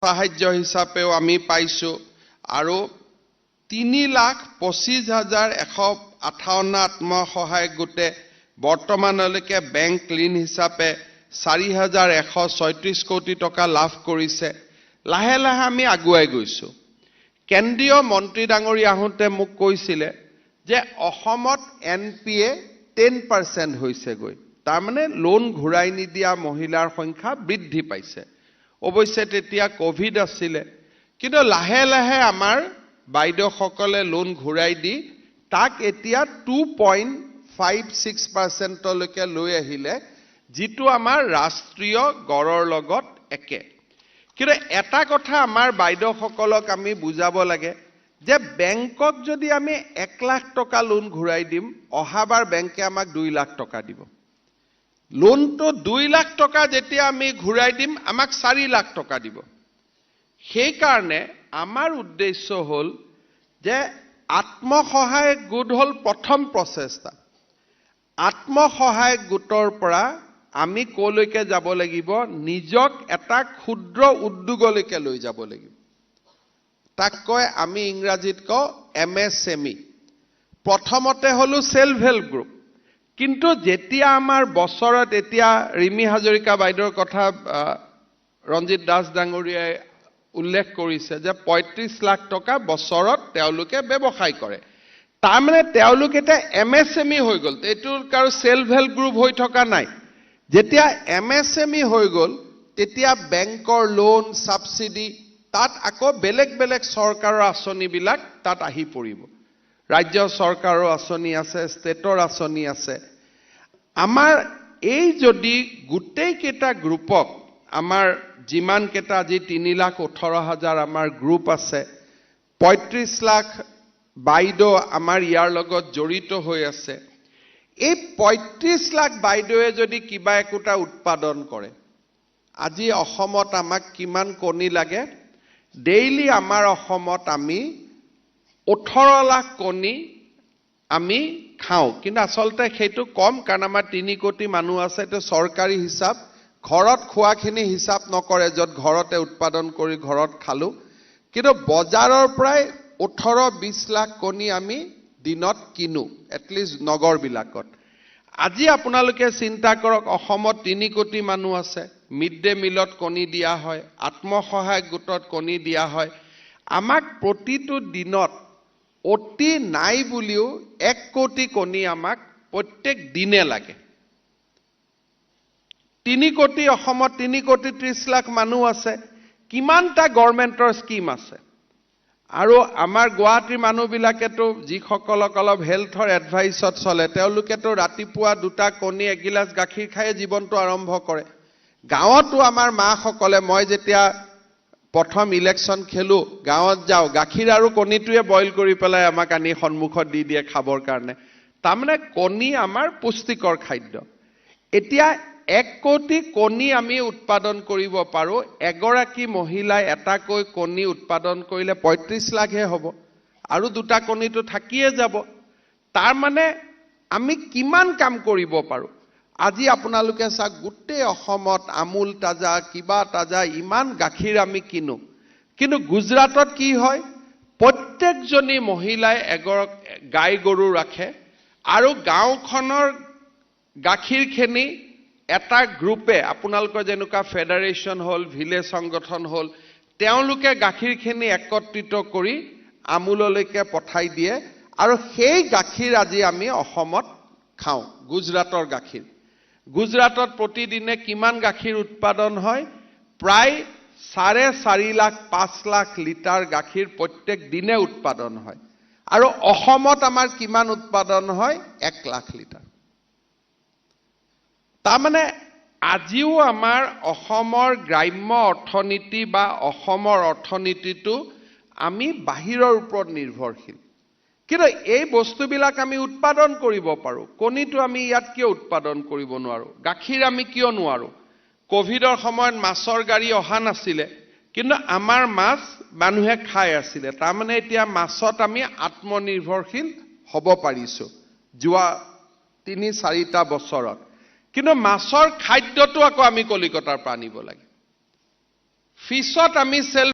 সাহায্য হিচাপেও আমি পাইছোঁ আৰু 3,25,158 আত্মসহায়ক গোটে বৰ্তমানলৈকে বেংক ঋণ হিচাপে 4136 কোটি টকা লাভ কৰিছে। লাহে লাহে আমি আগুৱাই গৈছোঁ। কেন্দ্ৰীয় মন্ত্ৰী ডাঙৰীয়া আহোঁতে মোক কৈছিলে যে অসমত NPA 10% হৈছেগৈ, তাৰমানে লোন ঘূৰাই নিদিয়া মহিলাৰ সংখ্যা বৃদ্ধি পাইছে। অৱশ্যে তেতিয়া ক'ভিড আছিলে, কিন্তু লাহে লাহে আমাৰ বাইদেউসকলে লোন ঘূৰাই দি তাক এতিয়া 2.56%লৈকে লৈ আহিলে, যিটো আমাৰ ৰাষ্ট্ৰীয় গড়ৰ লগত একে। কিন্তু এটা কথা আমাৰ বাইদেউসকলক আমি বুজাব লাগে যে বেংকক যদি আমি 1 লাখ টকা লোন ঘূৰাই দিম, অহাবাৰ বেংকে আমাক 2 লাখ টকা দিব। লোনটো 2 লাখ টকা যেতিয়া আমি ঘূৰাই দিম, আমাক 4 লাখ টকা দিব। সেইকাৰণে আমাৰ উদ্দেশ্য হ'ল যে আত্মসহায়ক গোট হ'ল প্ৰথম প্ৰচেষ্টা। আত্মসহায়ক গোটৰ পৰা আমি ক'লৈকে যাব লাগিব? নিজক এটা ক্ষুদ্ৰ উদ্যোগলৈকে লৈ যাব লাগিব। তাক কয় আমি ইংৰাজীত কওঁ MSME। প্ৰথমতে হ'লো চেল্ফ হেল্প গ্ৰুপ, কিন্তু যেতিয়া আমাৰ বছৰত, এতিয়া ৰিমি হাজৰিকা বাইদেউৰ কথা ৰঞ্জিত দাস ডাঙৰীয়াই উল্লেখ কৰিছে যে 35 লাখ টকা বছৰত তেওঁলোকে ব্যৱসায় কৰে, তাৰমানে তেওঁলোক এতিয়া MSME হৈ গ'ল। এইটো কাৰো চেল্ফ হেল্প গ্ৰুপ হৈ থকা নাই। যেতিয়া MSME হৈ গ'ল, তেতিয়া বেংকৰ লোন, ছাবচিডি, তাত আকৌ বেলেগ বেলেগ চৰকাৰৰ আঁচনিবিলাক তাত আহি পৰিব। ৰাজ্য চৰকাৰৰ আঁচনি আছে, ষ্টেটৰ আঁচনি আছে। আমাৰ এই যদি গোটেইকেইটা গ্ৰুপক, আমাৰ যিমানকেইটা আজি 3,18,000 আমাৰ গ্ৰুপ আছে, 35 লাখ বাইদেউ আমাৰ ইয়াৰ লগত জড়িত হৈ আছে। এই 35 লাখ বাইদেৱে যদি কিবা একোটা উৎপাদন কৰে, আজি অসমত আমাক কিমান কণী লাগে? ডেইলি আমাৰ অসমত আমি 18 লাখ কণী আমি খাওঁ, কিন্তু আচলতে সেইটো কম, কাৰণ আমাৰ 3 কোটি মানুহ আছে। এইটো চৰকাৰী হিচাপ, ঘৰত খোৱাখিনি হিচাপ নকৰে, য'ত ঘৰতে উৎপাদন কৰি ঘৰত খালোঁ। কিন্তু বজাৰৰ পৰাই 18-20 লাখ কণী আমি দিনত কিনো, এটলিষ্ট নগৰবিলাকত। আজি আপোনালোকে চিন্তা কৰক, অসমত 3 কোটি মানুহ আছে, মিড ডে মিলত কণী দিয়া হয়, আত্মসহায়ক গোটত কণী দিয়া হয়। আমাক প্ৰতিটো দিনত অতি নাই বুলিও 1 কোটি কণী আমাক প্ৰত্যেক দিনে লাগে। 3 কোটি, অসমত 3 কোটি 30 লাখ মানুহ আছে, কিমানটা গভৰ্ণমেণ্টৰ স্কীম আছে। আৰু আমাৰ গুৱাহাটীৰ মানুহবিলাকেতো, যিসকলক অলপ হেল্থৰ এডভাইচত চলে, তেওঁলোকেতো ৰাতিপুৱা 2টা কণী এগিলাচ গাখীৰ খায়ে জীৱনটো আৰম্ভ কৰে। গাঁৱতো আমাৰ মাসকলে, মই যেতিয়া প্ৰথম ইলেকশ্যন খেলোঁ, গাঁৱত যাওঁ, গাখীৰ আৰু কণীটোৱে বইল কৰি পেলাই আমাক আনি সন্মুখত দি দিয়ে খাবৰ কাৰণে। তাৰমানে কণী আমাৰ পুষ্টিকৰ খাদ্য। এতিয়া 1 কোটি কণী আমি উৎপাদন কৰিব পাৰোঁ। এগৰাকী মহিলাই এটাকৈ কণী উৎপাদন কৰিলে 35 লাখহে হ'ব, আৰু 2টা কণীটো থাকিয়ে যাব। তাৰমানে আমি কিমান কাম কৰিব পাৰোঁ। আজি আপোনালোকে চাওক, গোটেই অসমত আমুল তাজা, কিবা তাজা, ইমান গাখীৰ আমি কিনো। কিন্তু গুজৰাটত কি হয়, প্ৰত্যেকজনী মহিলাই গাই গৰু ৰাখে আৰু গাঁওখনৰ গাখীৰখিনি এটা গ্ৰুপে, আপোনালোকৰ যেনেকুৱা ফেডাৰেশ্যন হ'ল, ভিলেজ সংগঠন হ'ল, তেওঁলোকে গাখীৰখিনি একত্ৰিত কৰি আমুললৈকে পঠাই দিয়ে আৰু সেই গাখীৰ আজি আমি অসমত খাওঁ। গুজৰাটৰ গাখীৰ, গুজৰাটত প্ৰতিদিনে কিমান গাখীৰ উৎপাদন হয়? প্ৰায় 4.5 লাখ, 5 লাখ লিটাৰ গাখীৰ প্ৰত্যেক দিনে উৎপাদন হয়। আৰু অসমত আমাৰ কিমান উৎপাদন হয়? 1 লাখ লিটাৰ। তাৰমানে আজিও আমাৰ অসমৰ গ্ৰাম্য অৰ্থনীতি বা অসমৰ অৰ্থনীতিটো আমি বাহিৰৰ ওপৰত নিৰ্ভৰশীল। কিন্তু এই বস্তুবিলাক আমি উৎপাদন কৰিব পাৰোঁ। কণীটো আমি ইয়াত কিয় উৎপাদন কৰিব নোৱাৰোঁ? গাখীৰ আমি কিয় নোৱাৰোঁ? ক'ভিডৰ সময়ত মাছৰ গাড়ী অহা নাছিলে, কিন্তু আমাৰ মাছ মানুহে খাই আছিলে। তাৰমানে এতিয়া মাছত আমি আত্মনিৰ্ভৰশীল হ'ব পাৰিছোঁ যোৱা 3-4টা বছৰত। কিন্তু মাছৰ খাদ্যটো আকৌ আমি কলিকতাৰ পৰা আনিব লাগে। ফিছত আমি চেল্ফ